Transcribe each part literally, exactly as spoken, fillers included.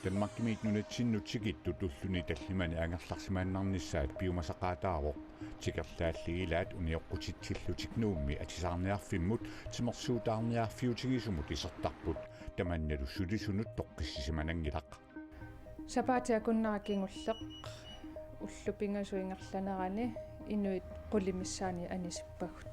Danmarkimiit nunatsinnut tikittut ulluni tallimani angerlarsimaannarnissaat piumasaqaataavoq. Tikerlaalli ilaat unioqqutitsillutik Nuummi atisaarniarfimmut timersuutaarniarfiutigisumut isertarput. Tamannalu sulisunut toqqissisimananngilaq. Sapaatip akunnera kingulleq ullut pingasut ingerlanerani inuit qulit missaanni anisippagut.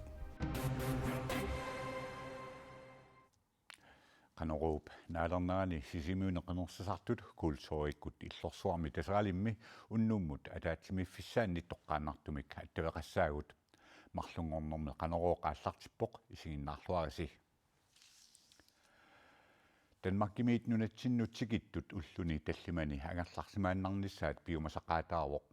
Qanoruup naalernerani Sisimiuni qinersisartut Kulturikkut Illorsuarmi Taseralimmi unnummut ataatsimiiffissaanni toqqaannartumik attaveqassaagut. Marlunngornermi Qanorooq aallartippoq, isiginnaarluarisi. Danmarkimiit nunatsinnut tikittut ulluni tallimani angerlarsimaannarnissaat piumasaqaataavoq.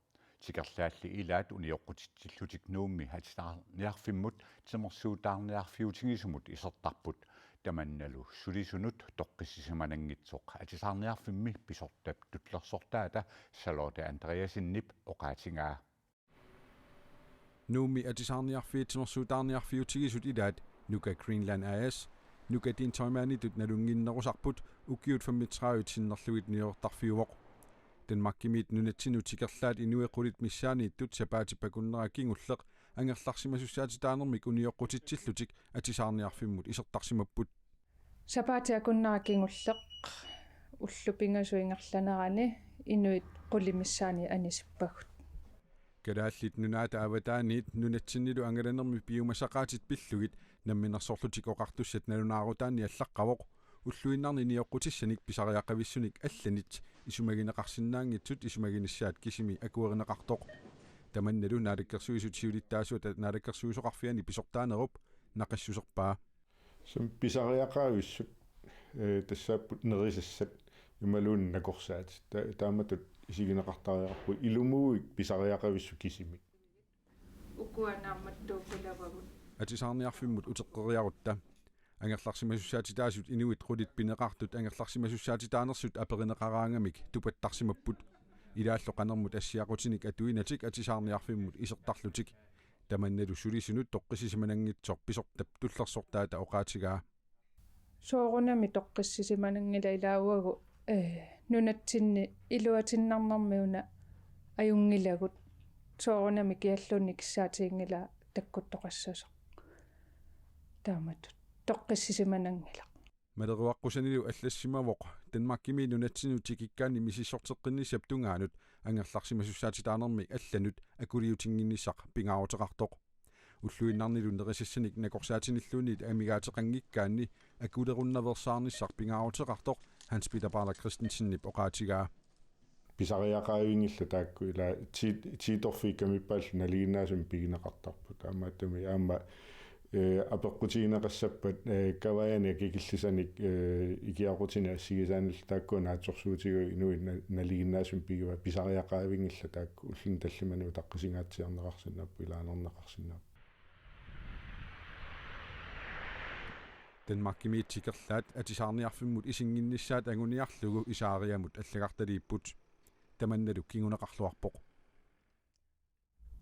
Tikerlaalli ilaat unioqqutitsillutik Nuummi atisaarniarfimmut timersuutaarniarfiutigisumut isertarput. Tamannalu sulisunut toqqissisimananngitsoq atisaarniarfimmi pisortap tullersortaata Charlotte Andreassenip oqaatigaa. Nuummi atisaarniarfiit timersuutaarniarfiutigisut ilaat Nuka Greenland A/S, Nuka Din Tøjmanditut nalunnginnerusarput ukiut femogtredive sinnerlugit niuertarfiuvoq. Danmarkimiit nunatsinnut tikerlaat inuit qulit missaanniittut sapaatip akunnera kingulleq angerlarsimasussaatitaanermik unioqqutitsillutik atisaarniarfimmut isertarsimapput. Sapaatip akunnera kingulleq ullut pingasut ingerlanerani inuit qulit missaanni anisippagut. Kalaallit Nunaata avataaniit nunatsinnilu angalanermi piumasaqaatit pillugit Namminersorlutik Oqartussat nalunaarutaanni allaqqavoq ulluinnarni nioqqutissanik pisariaqavissunik allanit isumagineqarsinnaanngitsut isumaginissaat kisimi akuerineqartoq. Tamannalu Naalakkersuisut siulittaasuata Naalakkersuisoqarfiani pisortaanerup naqissuserpaa. Som pisariaqavissut, eh, tassaapput nerisassat imaluunniit nakorsaatit. Ta-, taamatut isigineqartariaqarput ilumuuvik pisariaqavissut kisimik. Ukua naammattuupput ilavagut. Atisaarniarfimmut uteqqeriarutta. Angerlarsimasussaatitaasut inuit qulit pineqartut angerlarsimasussaatitaanersut aperineqaraangamik tupattarsimapput. Ilaallu qanermut assiaqutinik atuinatik atisaarniarfimmut isertarlutik. Tamannalu sulisunut toqqissisimananngitsoq pisortap tullersortaata oqaatigaa. Soorunami toqqissisimananngilaq ilaa uagut, eh, nunatsinni iluatinnarnermi una ajunngilagut. Soorunami kialluunniit kissaatiginngilaa takkuttoqassasoq. Taamatut toqqissisimananngilaq. Maleruaqqusanilu allassimavoq Danmarkimi nunatsinnut tikikkaanni misissorteqqinnissap tungaanut angerlarsimasussaatitaanermik allanut akuliutinnginnissaq pingaaruteqartoq. Ulluinnarnilu nerisassanik nakorsaatinilluunniit amigaateqanngikkaanni akulerunnaveersaarnissaq pingaaruteqartoq Hans Peter Baader Christensenip oqaatigaa. Pisariaqavinngillat taakku ilaa ti-, tiitorfiit kamippaallu nalinginnaasumik pigineqartarput. Taamaattumik aamma, eh, apeqqutigineqassappat, eh, kavaajani akikillisanik, eh, ikiaqutinik assigisaanillu taakkua naatsorsuutigalugu inuit na-, nalinginnaasumik pigivaat pisariaqavinngillat taakku ulluni tallimani utaqqisingaatsiarneqarsinnaapput, ilaanerneqarsinnaapput. Danmarkimiit tikerlaat atisaarniarfimmut isinnginnissaat anguniarlugu Isaariamut allagartaliipput. Tamannalu kinguneqarluarpoq.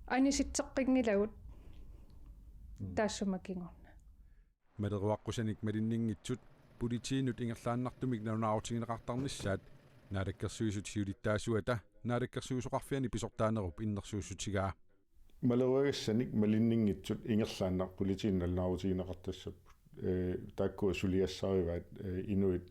Anisitseqqinngilagut taassuma kingorna. Maleruaqqusanik malinninngitsut politiinut ingerlaannartumik nalunaarutigineqartarnissaat Naalakkersuisut siulittaasuata Naalakkersuisoqarfiani pisortaanerup innersuussutigaa. Maleruagassanik malinninngitsut ingerlaannaq politiinut nalunaarutigineqartassapput. Eh, taakkua suliassarivaat, eh, inuit,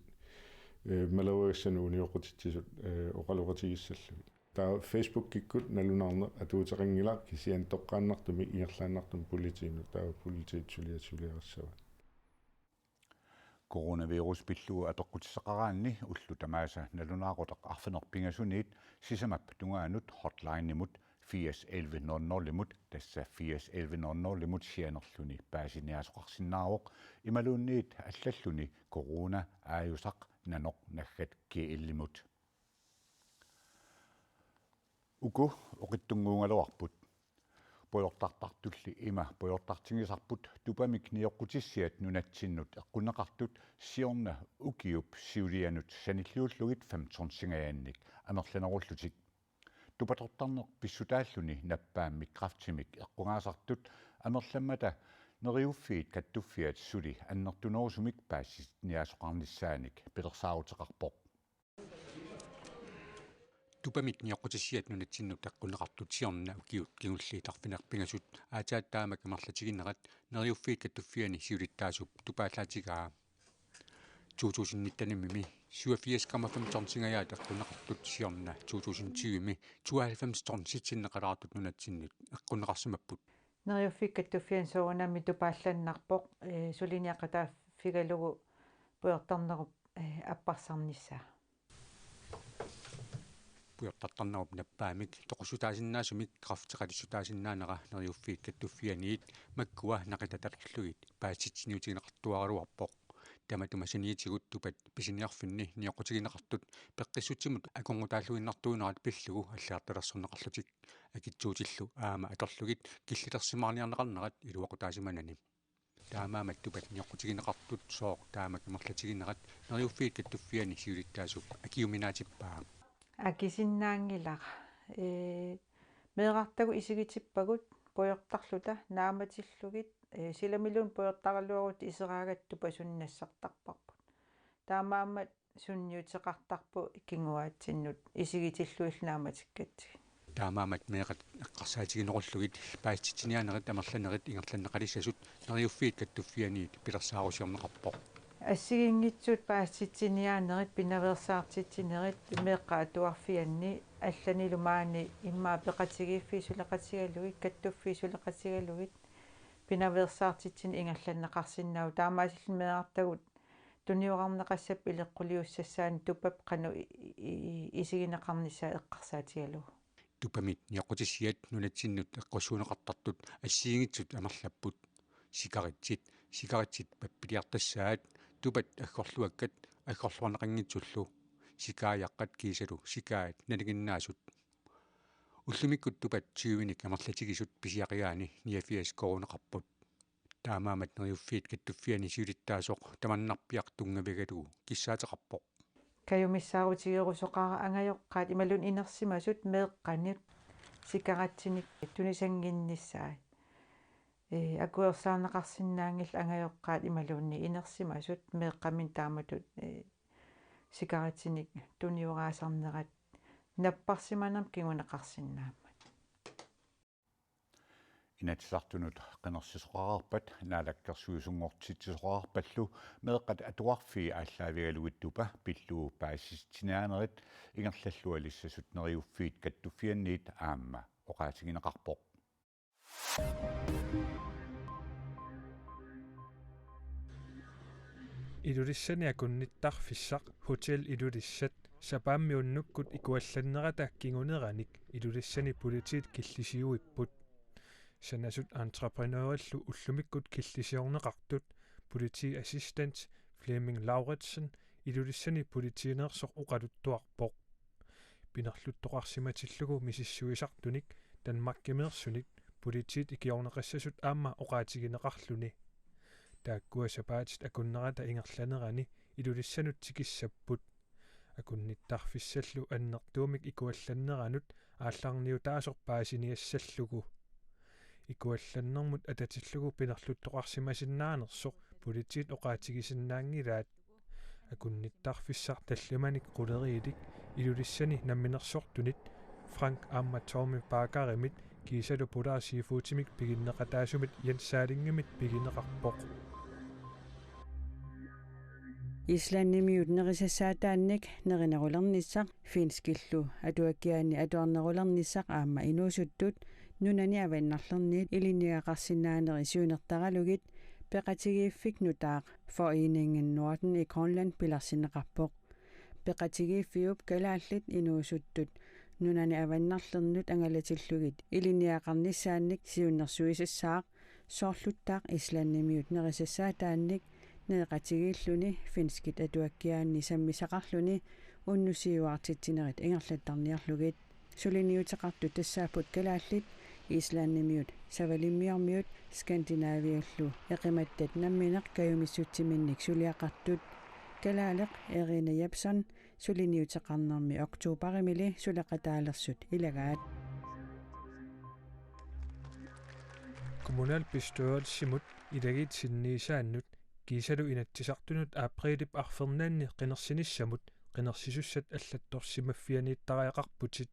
eh, maleruagassanut unioqqutitsisut, eh, oqaloqatigissallugit. Taava Facebookikkut nalunaarneq atuuteqanngilaq kisianni toqqaannartumik ingerlaannartumik politiinut, taava politiit suliat suliarissavaat. Coronavirus pillugu apeqqutissaqaraanni ullut tamaasa nalunaaqutaq arfineq-pingasuniit sisamap tungaanut hotlinemut firs elleve nul nul-imut, tassa firs elleve nul nul-imut sianerluni paasiniaasoqarsinnaavoq, imaluunniit allalluni corona aajusaq nanoq naggat G L-imut. Uku oqitsunnguugaluarput. Pujortartartulli ima pujortartigisarput tupamik nioqqutissiat nunatsinnut eqqunneqartut siorna ukiup siulianut sanilliullugit femten singajannik amerlanerullutik. Tupatortarneq pissutaalluni nappaammik kræftimik eqqugaasartut amerlammata Neriuffiit Kattuffiat suli annertunerusumik paasiniaasoqarnissaanik pilersaaruteqarpoq. Tupamit nioqqutissiat nunatsinnut eqqunneqartut siorna ukiut kingulliit arfineq-pingasut aatsaat taamak amerlatiginerat Neriuffiit Kattuffianni siulittaasup tupaallaatigaa to tusind nitten-imi syvogfirs komma fem tonsingajaat eqqunneqartut siorna to tusind tyve-mi tooghalvfems tonsit sinneqalaartut nunatsinnut eqqunneqarsimapput. Neriuffiit Kattuffianni soorunami tupaallannarpoq, ee, suliniaqataaffigalugu pujortarnerup, ee, apparsarnissaa. Pujortartarnerup nappaamik toqussutaasinnaasumik kræfteqalissutaasinnaanera Neriuffiit Kattuffianniit makkua naqitatalerlugit paasitsiniutigineqartuaraluarpoq. Tamatuma saniatigut tupat pisiniarfinni nioqqutigineqartut peqqissutsimut akornutaalluinnartuunerat pillugu allagartalersorneqarlutik akitsuutillu aamma atorlugit killilersimaarniarneqarnerat iluaqutaasimanani. Taamaammat tupat nioqqutigineqartut sooq taamak amerlatiginerat Neriuffiit Kattuffianni siulittaasup akiuminaatippaa. Akisinnaanngilara. Ee, meerartagut isigitippagut pujortarluta naammatillugit, ee, silamiluunniit pujortaraluaruit iseraagatta tupat suni nassartarparput. Taamaammat sunniuteqartarpoq kinguaatsinnut isigitillugillu naammatikkatsigu. Taamaammat meeqqat eqqarsaatiginerullugit paasitsiniaanerit amerlanerit ingerlanneqalissasut Neriuffiit Kattuffianniit pilersaarusiorneqarpoq. Assigiinngitsut paasitsiniaanerit pinaveersaartitsinerit meeqqat atuarfianni allanilu maani immaqa peqatigiiffiit suleqatigalugit, kattuffiit suleqatigalugit pinaveersaartitsineq ingerlanneqarsinnaavoq. Taamaasilluni meerartagut tuniorarneqassapput ileqquliussassaanut tupap qanoq i-, i-, i-, isigineqarnissaa eqqarsaatigalugu. Tupamit nioqqutissiat nunatsinnut eqqussuunneqartartut assigiinngitsut amerlapput: sikaritsit, sikaritsit pappiliartassaat, tupat aggorluakkat aggorluarneqanngitsullu, sikaajaqqat kiisalu sikaat nalinginnaasut. Ullumikkut tupat tyvenik amerlatigisut pisiaqigaanni niogfirs koruuneqarput. Taamaammat Neriuffiit Kattuffianni siulittaasoq tamannarpiaq tunngavigalugu kissaateqarpoq. Kajumissaarutigerusoqaara angajoqqaat imaluunniit inersimasut meeqqanut sikaritsinik tunisannginnissaat. Ee, akuersaarneqarsinnaanngillat angajoqqaat imaluunniit inersimasut meeqqaminnik taamatut, ee, sikaritsinik tunioraasernerat napparsimanermut kinguneqarsinnaammat. Inatsisartunut qinersisoqarpat naalakkersuisunngortitsisoqarpallu meeqqat atuarfii aallaavigalugit tupa pillugu paasitsiniaanerit ingerlallualissasut Neriuffiit Kattuffianniit aamma oqaatigineqarpoq. Ilulissani akunnittarfissaq Hotel Ilulissat sapaammi unnukkut ikuallannerata kinguneranik Ilulissani politiit killisiuipput. Sanasut entreprenørillu ullumikkut killisiorneqartut politiassistent Flemming Lauritsen Ilulissani politiineersoq oqaluttuarpoq. Pinerluttoqarsimatillugu misissuisartunik Danmarkimeersunik politiit ikiorneqassasut aamma oqaatigineqarluni. Taakkua sapaatit akunnerata ingerlanerani Ilulissanut tikissapput. Akunnittarfissallu annertuumik ikuallanneranut aallarniutaasoq paasiniassallugu. Ikuallannermut atatillugu pinerluttoqarsimasinnaanersoq politiit oqaatigisinnaanngilaat. Akunnittarfissaq tallimanik quleriilik Ilulissani namminersortunit Frank aamma Tommy Parkerimit kiisalu Polar Seafoodimik piginneqataasumit Jens Salingimit pigineqarpoq. Islandimiut nerisassaataannik nerinerulernissaq finskillu atuakkiaanni atuarnerulernissaq aamma inuusuttut nunani avannarlerniit ilinniagaqarsinnaanerit siunertaralugit peqatigiiffik nutaaq Foreningen Norden i Grønland pilersinneqarpoq. Peqatigiiffiup kalaallit inuusuttut nunani avannarlernut angalatillugit ilinniagaqarnissaannik siunnersuisassaaq, soorluttaaq Islandimiut nerisassaataannik nereqatigiilluni finskit atuakkiaanni sammisaqarluni unnussiuaartitsinerit ingerlattarniarlugit. Suliniuteqartut tassaapput kalaallit Islandimiut, Savalimmiormiut, Skandinaviallu eqimattat nammineq kajumissutsiminnik suliaqartut. Kalaaleq Erina Jepsen suliniuteqarnermi oktoberimili suleqataalersut ilagaat. Kommunalbestyrelsimut, ilagiit sinniisaannut kiisalu Inatsisartunut aprilip arfernanni qinersinissamut qinersisussat allattorsimaffianiittariaqarputit.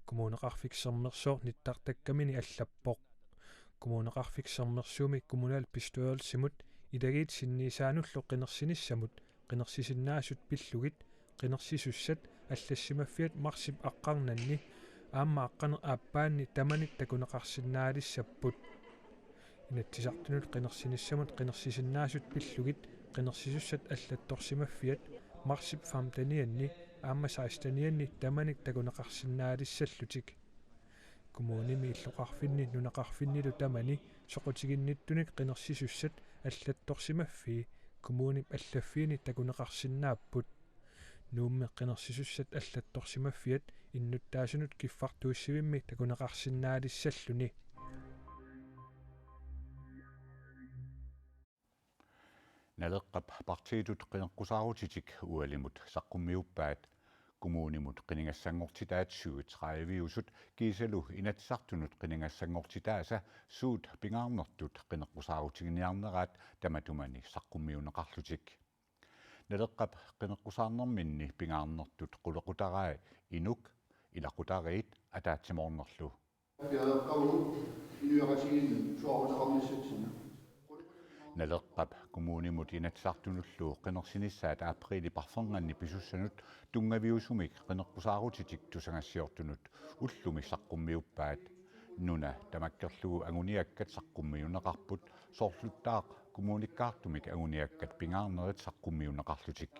Kommuneqarfik Sermersooq nittartakkamini allappoq. Kommuneqarfik Sermersuumi kommunalbestyrelsimut ilagiit sinniisaanullu qinersinissamut qinersisinnaasut pillugit qinersisussat allassimaffiat marsip aqqarnanni aamma aqqaneq-aappaanni tamanit takuneqarsinnaalissapput. Inatsisartunut qinersinissamut qinersisinnaasut pillugit qinersisussat allattorsimaffiat marsip femtenianni aamma sekstenianni tamanit takuneqarsinnaalissallutik. Kommunimi illoqarfinni nunaqarfinnilu tamani soqutiginnittunik qinersisussat allattorsimaffii kommunip allaffiini takuneqarsinnaapput. Nuummi qinersisussat allattorsimaffiat innuttaasunut kiffartuussivimmi takuneqarsinnaalissalluni. Naleqqap partiitut qineqqusaarutitik ualimut saqqummiuppaat. Kommunimut qinigassanngortitaat syvogtrediveusut kiisalu Inatsisartunut qinigassanngortitaasa suut pingaarnertut qineqqusaarutiginiarneraat tamatumani saqqummiunneqarlutik. Naleqqap qineqqusaarnerminni pingaarnertut qulequtarai Inuk, ilaqutariit ataatsimoornerlu. Piareeqqavugut inuiaqatigiinni suaarutaarnissatsinni. Naleqqap kommunimut Inatsisartunullu qinersinissaat apriilip arfernganni pisussanut tunngaviusumik qineqqusaarutitik tusagassiortunut ullumi saqqummiuppaat. Nuna tamakkerlugu anguniakkat saqqummiunneqarput, soorluttaaq kommunikkaartumik anguniakkat pingaarnerit saqqummiunneqarlutik.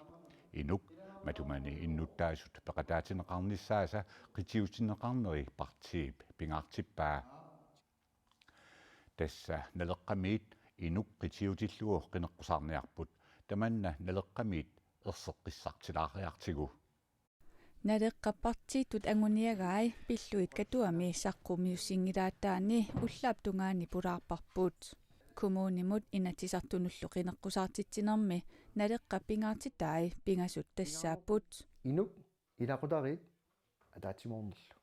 Inuk matumani innuttaasut peqataatinneqarnissaasa qitiutinneqarneri partiip pingaartippaa. Tassa Naleqqamiit Inuk qitiutillugu qineqqusaarniarput, tamanna Naleqqamiit erseqqissartilaariartigu. Naleqqap partiitut anguniagai pillugit Katuami saqqummiussinngilaataanni ullaap tungaani pulaarparput. Kommunimut Inatsisartunullu qineqqusaartitsinermi Naleqqap pingaartitai pingasut tassaapput. Inuk, ilaqutariit ataatsimoornerlu.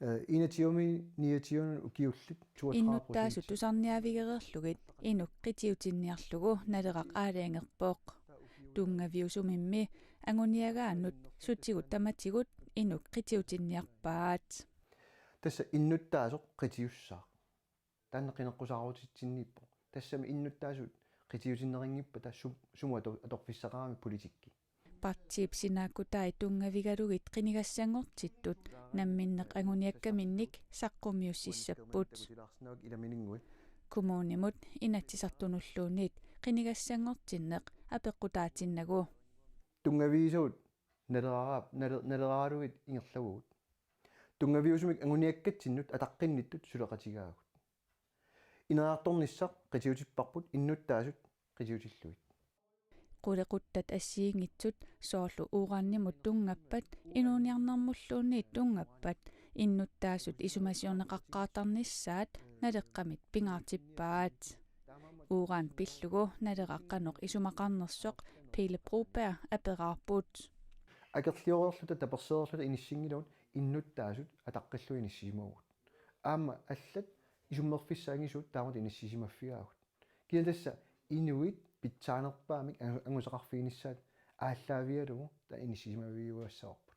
Eh, enogtyve, niogtyve ukiullit toogtredive procent. Innuttaasut tusarniaavigereerlugit Inuk qitiutinniarlugu Naleraq aalajangerpoq. Tunngaviusumimmi anguniagaannut sutigut tamatigut Inuk qitiutinniarpaat. Tassa innuttaasoq qitiussaaq. Taanna qineqqusaarutitsinniippoq. Tassami innuttaasut qitiutinneqanngippata su-, sumut ator-, atorfissaqarami politikki. Partiip sinaakkutai tunngavigalugit qinigassanngortittut namminneq anguniakkaminnik saqqummiussissapput. Ilamininnguit. Kommunimut Inatsisartunulluunniit qinigassanngortinneq apeqqutaatinnagu. Tunngaviusavut Naleraq-, Nale-, Naleraq-, ingerlavugut. Tunngaviusumik anguniakkatsinnut ataqqinnittut suleqatigaagut. Ineriartornissaq qitiutipparput innuttaasut qitiutillugit. Qulequttat assigiinngitsut soorlu uranimut tunngappat, inuuniarnermulluunniit tunngappat, innuttaasut isumasiorneqaqqaartarnissaat Naleqqamit pingaartippaat. Uran pillugu Naleraq qanoq isumaqarnersoq Pele Broberg aperaarput. Akerliorluta tapersereerluta inissinngilagut innuttaasut ataqqillugit inissisimavugut. Aamma allat isummerfissaanngisuut taamatut inissisimaffigaavut. Kisianni tassa inuit pitsaanerpaamik angu-, angusaqarfiginissaat aallaavigalugu taava inissisimaviugassavarput.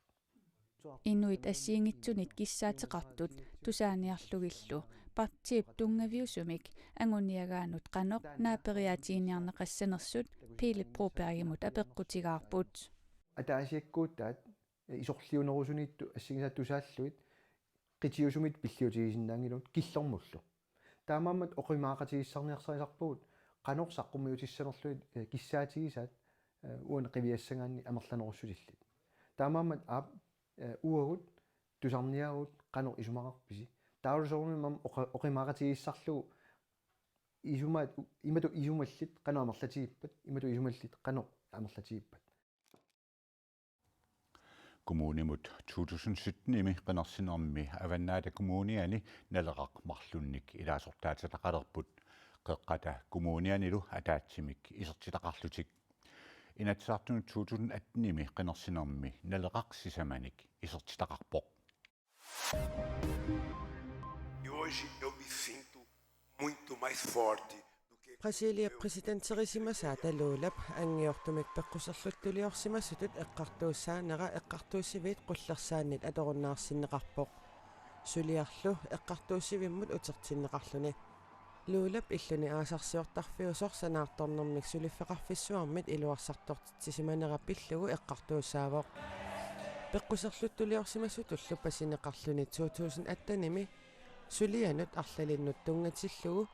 Inuit assigiinngitsunit kissaateqartut tusaaniarlugillu partiip tunngaviusumik anguniagaannut qanoq naaperiaatiginiarneqassanersut Pele Brobergimut apeqqutigaarput. Ataasiakkuutaat isorliunerusuniittut assigisaat tusaallugit qitiusumik pilliutigisinnaanngilagut killormullu. Taamaammat oqimaaqatigiissaarniarsarisarpugut qanoq saqqummiutissanerlugit, eh, kissaatigisaat, eh, uani qiviassagaanni amerlanerussutillit. Taamaammat aap, eh, uagut tusarniaavugut qanoq isumaqarpisi. Taava soorunami aamma oqa-, oqimaaqatigiissarlugu isumaat, imatut isumallit qanoq amerlatigippat, imatut isumallit qanoq amerlatigippat. Kommunimut to tusind syttenimi qinersinermi Avannaata Kommuniani Naleraq marlunnik ilaasortaatitaqalerput. Qeqqata Kommunianilu ataatsimik isertitaqarlutik. Inatsisartunut to tusind attenimi qinersinermi Naleraq sisamanik isertitaqarpoq. E hoje eu me sinto muito mais forte do que Brasiliap præsidenterisimasaata Lulap anngiortumik peqquserluttuliorsimasutut eqqartuussaanera eqqartuussiviit qullersaannit atorunnaarsinneqarpoq. Suliarlu eqqartuussivimmut utertinneqarluni. Lulap illuni aasarsiortarfiusoq sanaartornermik suliffeqarfissuarmit iluarsartortitsisimanera pillugu eqqartuussaavoq. Peqquserluttuliorsimasutullu pasineqarluni to tusind attenimi sulianut arlalinnut tunngatillugu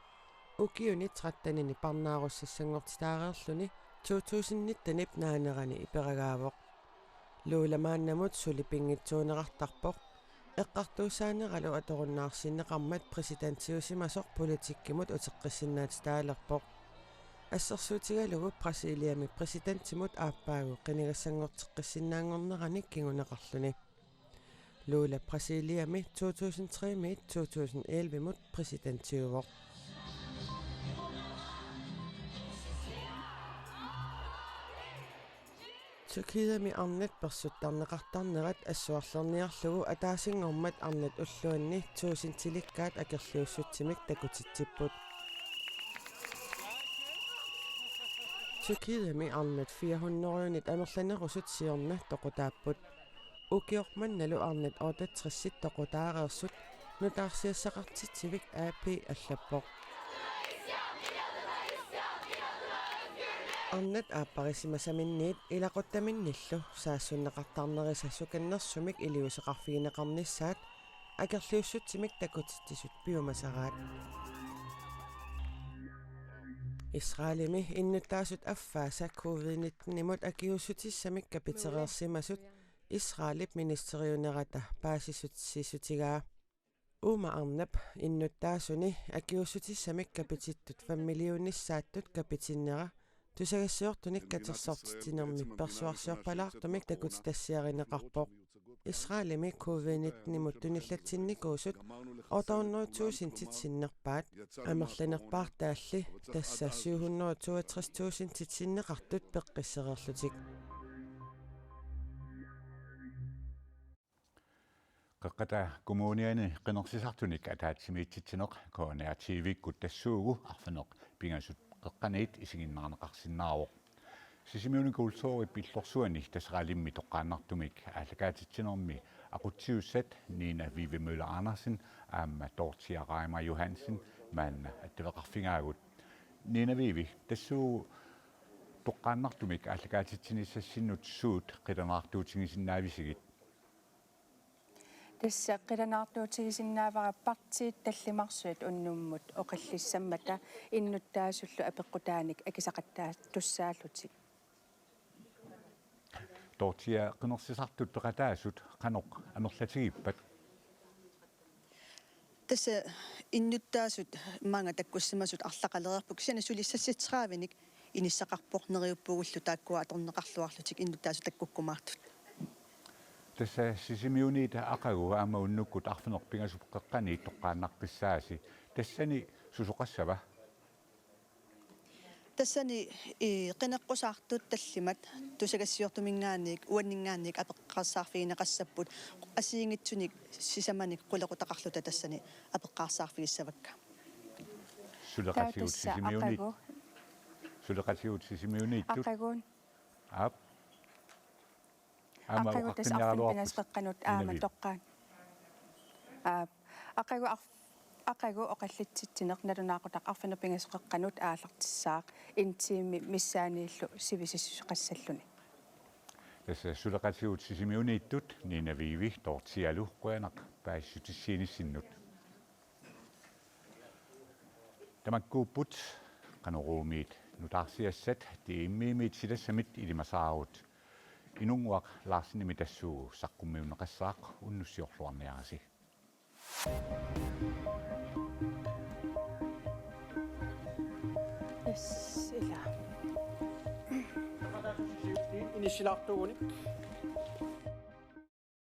ukiuni trettenini parnaarussassanngortitaareerluni to tusind nittenip naanerani iperagaavoq. Lula maannamut suli pinngitsuunerartarpoq. Eqqartuussaaneralu atorunnaarsinneqarmat præsidentiusimasoq politikkimut uteqqissinnaatitaalerpoq. Assersuutigalugu Brasiliami præsidentimut aappaagu qinigassanngorteqqissinnaanngornerani kinguneqarluni. Lula Brasiliami to tusind tre-miit to tusind elleve-mut præsidentiuvoq. Tyrkiami arnat persuttarneqartarnerat assuarlerniarlugu ataasinngormat arnat ulluanni tuusintilikkaat akerliussutsimik takutitsipput. Tyrkiami arnat fire hundrede-nit amerlanerusut siorna toqutaapput. Ukioq mannalu arnat otteogtres toqutaareersut nutaarsiassaqartitsivik A P allappoq. Arnat aapparisimasaminniit ilaquttaminnillu saassunneqartarnerisa sukannersumik iliuuseqarfigineqarnissaat akerliussutsimik takutitsisut piumasaraat. Israelimi innuttaasut affaasa covid nitten-imut akiuussutissamik kapitereersimasut Israelip ministeriunerata paasissutissutigaa. Uuma arnap innuttaasuni akiuussutissamik kapitittut fem millionissaatut kapitinnera tusagassiortunik katersortitsinermi persuarsiorpalaartumik takutitassiarineqarpoq. Israelimi covid nitten-imut tunillatsinnikuusut otte hundrede tusindit sinnerpaat, amerlanerpaartaalli tassa syv hundrede toogtres tusindit sinneqartut peqqissereerlutik. Qeqqata Kommuniani qinersisartunik ataatsimiititsineq K N R T V-kkut tassuugu arfineq pingasut qeqqaniit isiginnaarneqarsinnaavoq. Sisimiuni kulturip illorsuani Taseralimmi toqqaannartumik aallakaatitsinermi aqutsiussat Nina Vivi Møller Andersen aamma Dorthea Reimer Johansen maanna attaveqarfigaagut. Nina Vivi, tassuugu toqqaannartumik aallakaatitsinissassinnut suut qilanaartuutigisinnaavisigit? Tassa qilanaartuutigisinnaavara partiit tallimarsut unnummut oqallissammata innuttaasullu apeqqutaanik akisaqattaatussaallutik. Dorthea, qinersisartut peqataasut qanoq amerlatigippat? Tassa innuttaasut maanga takkussimasut arlaqalereerput, kisianni suli seksogtredivenik inissaqarpoq, neriuppugullu taakkua atorneqarluarlutik innuttaasut takkukkumaartut. Tassa Sisimiuniit aqagu aamma unnukkut arfineq pingasut qeqqaniit toqqaannaqqissaasi. Tassani susoqassava? Tassani, ii, qineqqusaartut tallimat tusagassiortuminngaanniit uanninngaanniit apeqqaarsaarfigineqassapput, assigiinngitsunik sisamanik qulequtaqarluta tassani apeqqaarsaarfigissavakka. Suleqatigut Taava tassa Sisimiuni-, aqagu. Suleqatigut Sisimiuniittut. Aqagu. Aap. Aamma aqagu tassa arfineq-pingasoqeqqanut aamma toqqaan. Aa, aqagu arf-, aqagu oqallitsitsineq nalunaaqutaq arfineq-pingasoqeqqanut aallartissaaq en time missaaniillu sivisissuseqassalluni. Tassa suleqatigut Sisimiuniittut Nina Vivi Dorthealu qujanaq paasissutissiinissinnut. Tamakkuupput Qanoruumiit nutaarsiassat D M-imiit silassamit ilimasaarut. Inunnguaq Larsenimit tassuugu saqqummiunneqassaaq, unnussiorluarniarisi. Yes, ila. Inissilaartuugunik.